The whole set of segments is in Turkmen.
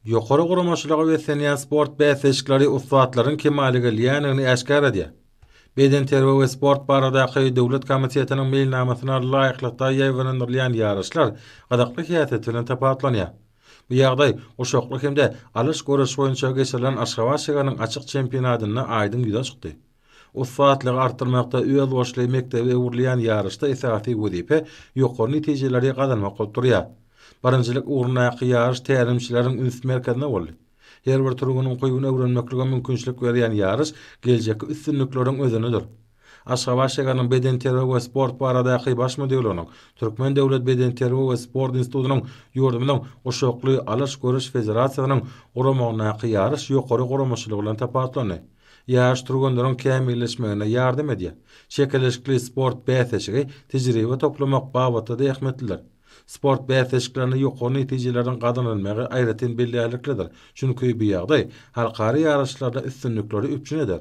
Ýokary guramaçylyga beslenýän sport bäsleşikleri ussatlaryň kemala gelýändigini äşgär edýär. Bedenterbiýe we sport baradaky döwlet komitetiniň meýilnamasyna laýyklykda ýaýbaňlandyrylýan ýaryşlar gyzykly häsiýeti bilen tapawutlanýar. Bu ýagdaý guşakly hem-de alyş göreş boýunça geçirilen Aşgabat şäheriniň açyk çempionatynda aýdyň ýüze çykdy. Ussatlygy artdyrmakda özboluşly mekdebe öwrülýän ýaryşda esasy wezipe ýokary netijeleri gazanmak bolup durýar. Birinjilik ugrundaky ýaryş tälimçileriň üns merkezinde boldy. Her bir türgeniň ukybyny öwrenmeklige mümkinçilik berýän ýaryş geljekki üstünlikleriň özenidir. Aşgabat şäheriniň Bedenterbiýe we sport baradaky baş müdirliginiň, Türkmen döwlet bedenterbiýe we sport institutynyň ýurdumyzyň Guşakly alyş göreş federasiýasynyň guramagyndaky ýaryş ýokary guramaçylygy bilen tapawutlandy. Ýaş türgenleriň kämilleşmegine ýardam edýär. Çekeleşikli sport bäsleşigi tejribe toplamak babatda-da ähmiýetlidir. Sport bäsleşiklerinde ýokary netijeleriň gazanylmagy aýratyn bellärliklidir, çünki bu ýagdaý halkara ýaryşlarda üstünlikleri üpjün eder.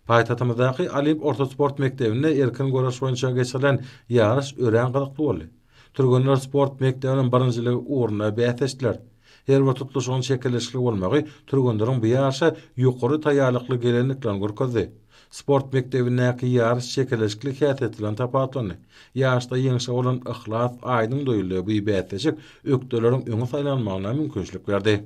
Paýtagtymyzdaky Olimp orta sport mekdebinde erkin göreş boýunça geçirilen ýaryş örän gyzykly boldy. Türgenler sport mekdebiniň birinjiligi ugrunda bäsleşdiler. Her bir tutluşygyň çekeleşikli bolmagy türgenleriň bu ýaryşa ýokary taýýarlykly gelendiklerini görkezdi. Sport mekdebindäki ýaryş çekeleşikli häsiýeti bilen tapawutlandy. Ýaryşda ýeňşe bolan yhlas aýdyň duýuldy, bu bäsleşik ökdeleriň öňe saýlanmagyna mümkinçilik berdi.